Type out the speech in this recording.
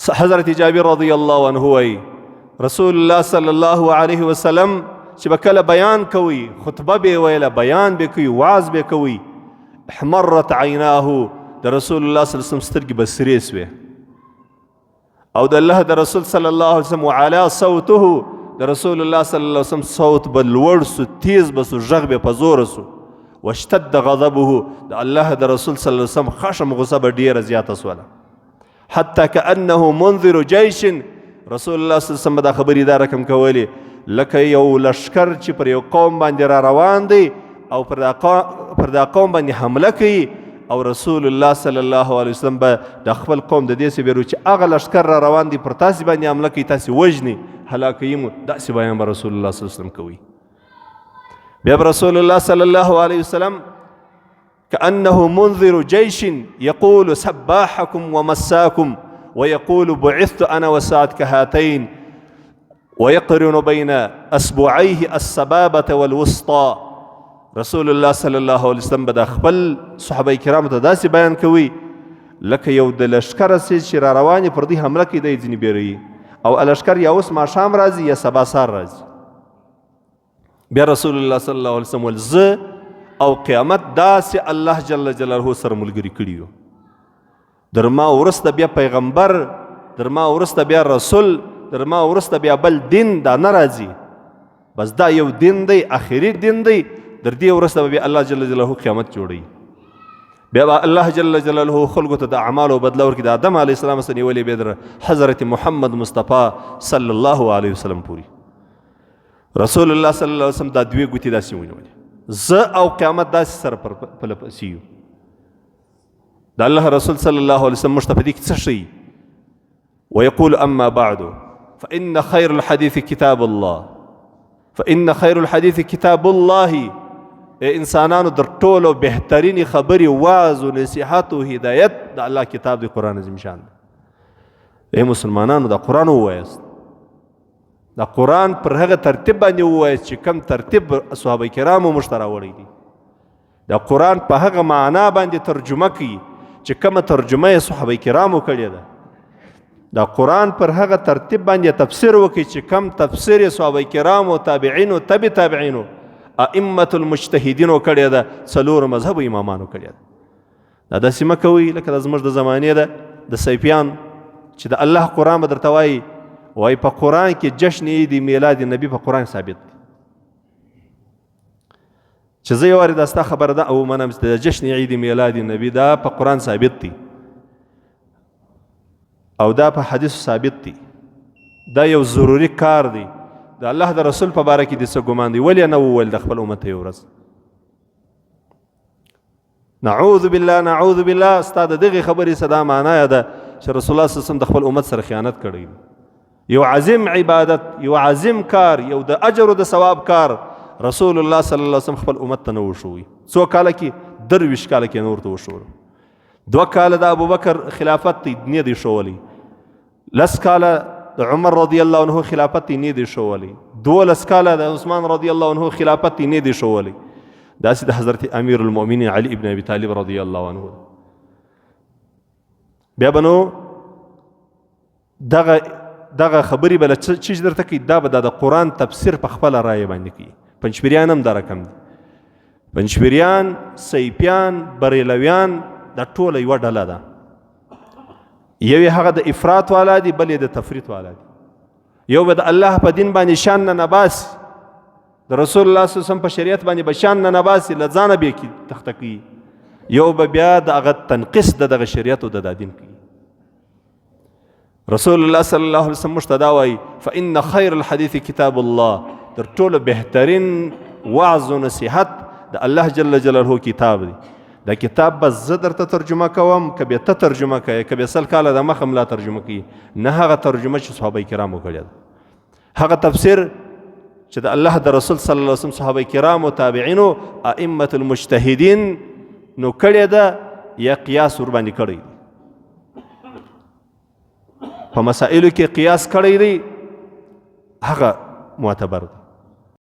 حضرت جابر رضی الله عنه وایي، رسول الله صلی الله علیه وسلم چې به کله بیان کوي، خطبه به ویله، بیان به کوي، وعظ به کوي، احمرت عیناه، د رسول الله صلی الله علیه وسلم سترګې به سرې سوې، او د الله د رسول صلی الله علیه وسلم وعلى صوته، د رسول الله صلی الله علیه وسلم صوت به لوړ سو، تیز به سو، غږ به په زوره سو. واشتد غضبه، د الله د رسول صلی الله علیه وسلم خشم غصه به ډیره زیاته سوله. حتی کأنه منذر جیش، رسول الله صلی الله علیه وسلم دا خبرې دا رقم کولې لکه یو لشکر چې پر یو قوم باندې را روان دی او پر دا قوم باندې حمله کوي، او رسول الله صلی الله علیه وسلم به د خپل قوم د دې سبیرو چې هغه لشکر را روان دی پر تاسې باندې حمله کوي، تاسې وژني، هلاکوي مو، داسې بیان به رسول الله صلی الله علیه وسلم کوي. بیا به رسول الله صلی الله علیه وسلم كأنه منذر جيش يقول سباحكم ومساكم ويقول بعثت أنا وسعد كهاتين ويقرن بين أسبوعيه السبابة والوسطى. رسول الله صلی الله علیه وسلم به د خپل صحابه کرامو ته داسې بیان کوي لکه یو د لښکر سي چې را روان پر دې حمله کوي، دی ځینې بیروي، او لښکر یا اوس ماښام راځي یا سبا سهار راځي. بیا رسول الله صلی الله علیه وسلم ویل زه او قیامت داسې الله جل جلاله سره ملګري کړي یو، در ما وروسته بیا پیغمبر، در ما وروسته بیا رسول، در ما وروسته بیا بل دین دا نه راځي، بس دا یو دین دی، اخري دین دی، در دې وروسته به بیا الله جل جلاله قیامت جوړوي. بیا به الله جل جلاله خلکو ته د اعمالو بدله ورکړي، د آدم علیه السلام څخه نیولې بیا در حضرت محمد مصطفی صلی الله علیه وسلم پورې. رسول الله صلی الله علیه وسلم دا دوې ګوتې داسې ونیولې، زه او قیامت داسې سره پر پله پسې یو. د الله رسول صلی الله علیه وسلم موږ ته په دې کې څه ښیي؟ ويقول أما بعد فإن خير الحديث كتاب الله، فإن خير الحديث كتاب الله. انسانانو در ټولو بهترینې خبرې، وعظ او نصیحت او هدایت د الله کتاب دی، قرآن عظیم شان دی. ای مسلمانانو دا قرآن ووایاست، دا قرآن پر هغه ترتیب باندې ووایاست چې کم ترتیب صحابه کرامو موږ ته راوړی دی. دا قرآن په هغه معنا باندې ترجمه کوي چې کومه ترجمه یې صحابه کرامو کړې ده. دا قرآن پر هغه ترتیب باندې تفسیر وکړي چې کم تفسیر یې صحابه کرامو، تابعینو، تبع تابعینو، ائمة المجتهدینو کړې ده، څلورو مذهبو امامانو کړې ده. دا داسې مه کوئ لکه دا زموږ د زمانې ده د سیفیان چې د الله قرآن به درته وایي، وایي په قرآن کې جشن عید میلاد نبی په قرآن ثابت دی. چې زه یو وارې دا ستا خبره ده او منم چې د جشن عید میلاد نبی دا په قرآن ثابت دی او دا په حدیث ثابت دی، دا یو ضروري کار دی، د الله د رسول په باره کې د څه ګمان دی، ولې نه وویل د خپل امت یو ورځ؟ نعوذ بالله نعوذ بالله. ستا د دغې خبرې څه دا معنا ده چې رسول الله صلی الله علیه وسلم د خپل امت سره خیانت کړی دی. یو عظیم عبادت، یو عظیم کار، یو د اجر او د ثواب کار رسول الله صلی الله علیه وسلم خپل امت ته نه وښوی. څو کاله کې؟ 23 کاله کې نه ورته وښولو. 2 کاله د ابوبکر خلافت دی نه دی ښوولی، 10 کاله د عمر رضی الله عنه خلافت دی نه دی ښوولی، 12 کاله د عثمان رضی الله عنه خلافت دی نه دی ښوولی. داسې د حضرت امیر المؤمنین علی ابن ابي طالب رضی الله عنه. بیا به نو دغه خبرې به له چیش درته کوي؟ دا به د قرآن تفسیر په خپله رایه باندې کوي. پنجپیریان هم دا رقم دي، پنجپیریان، سیپیان، بریلویان، دا ټوله یوه ډله ده. یو یې هغه د افراط والا دي، بل یې د تفریط والا دي. یو به د الله په دین باندې شان نه نباسي، د رسول الله صلی الله علیه وسلم په شریعت باندې به شان نه نباسي، له ځانه به یې تخته کوي. یو به بیا د هغه تنقیص د دغه شریعت او د دا دین کوي. رسول الله صلی الله علیه وسلم موږ ته دا وایي فإن خیر الحدیث کتاب الله، تر ټولو بهترین وعظ و نصیحت د الله جل جلاله کتاب دی. دا کتاب به زه درته ترجمه کوم که بیا ته ترجمه کوې، که بیا 100 کاله د مخه ملا ترجمه کوي، نه هغه ترجمه چې صحابه کرامو کړې ده، هغه تفسیر چې د الله د رسول صلی الله علیه وسلم صحابه کرامو، تابعینو، ائمه المجتهدین نو کړې ده یا قیاس ور باندې کړی دی. په مسائلو کې قیاس کړی دی، هغه معتبر دی.